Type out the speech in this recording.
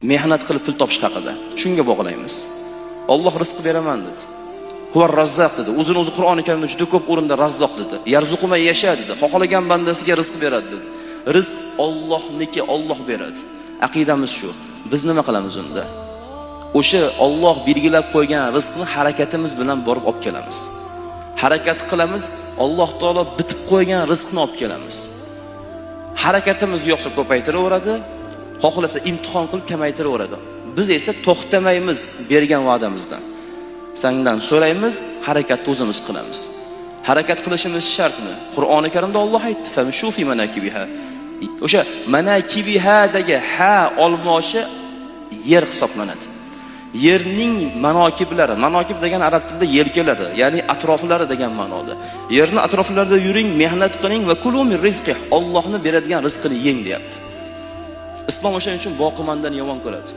Mehnat qilib pul topish haqida. Shunga bog'laymiz. Alloh rizq beraman dedi. Huvar razzoq dedi. O'zini o'zi Qur'oni Karimda juda ko'p o'rinda razzoq dedi. Yarzuqu man yasha dedi. Xohlagan bandasiga rizq beradi dedi. Rizq Allohniki, Alloh beradi. Aqidamiz shu. Biz nima qilamiz unda? O'sha Alloh belgilab qo'ygan rizqni harakatimiz bilan borib olib kelamiz. Harakat qilamiz, Alloh taolo bitib qo'ygan rizqni olib kelamiz. Harakatimiz yo'qsa ko'paytiraveradi, xohlasa imtihon qilib kamaytiraveradi. Biz esa to'xtamaymiz bergan va'damizdan. Sandan so'raymiz, harakatni o'zimiz qilamiz. Harakat qilishimiz shartmi? Qur'oni Karimda Alloh aytdi: "Famshu fi manakibiha." O'sha manakibihadagi ha olmoshi yer hisoblanadi. Yerning manokiblari, manokib degan arab tilida yelkalari, ya'ni atroflari degan ma'noda. Yerni atroflarida yuring, mehnat qiling va kulu min rizqi, Allohni beradigan rizqini yeng deyapti. Islom o'shaning uchun boqimandan yomon ko'radi.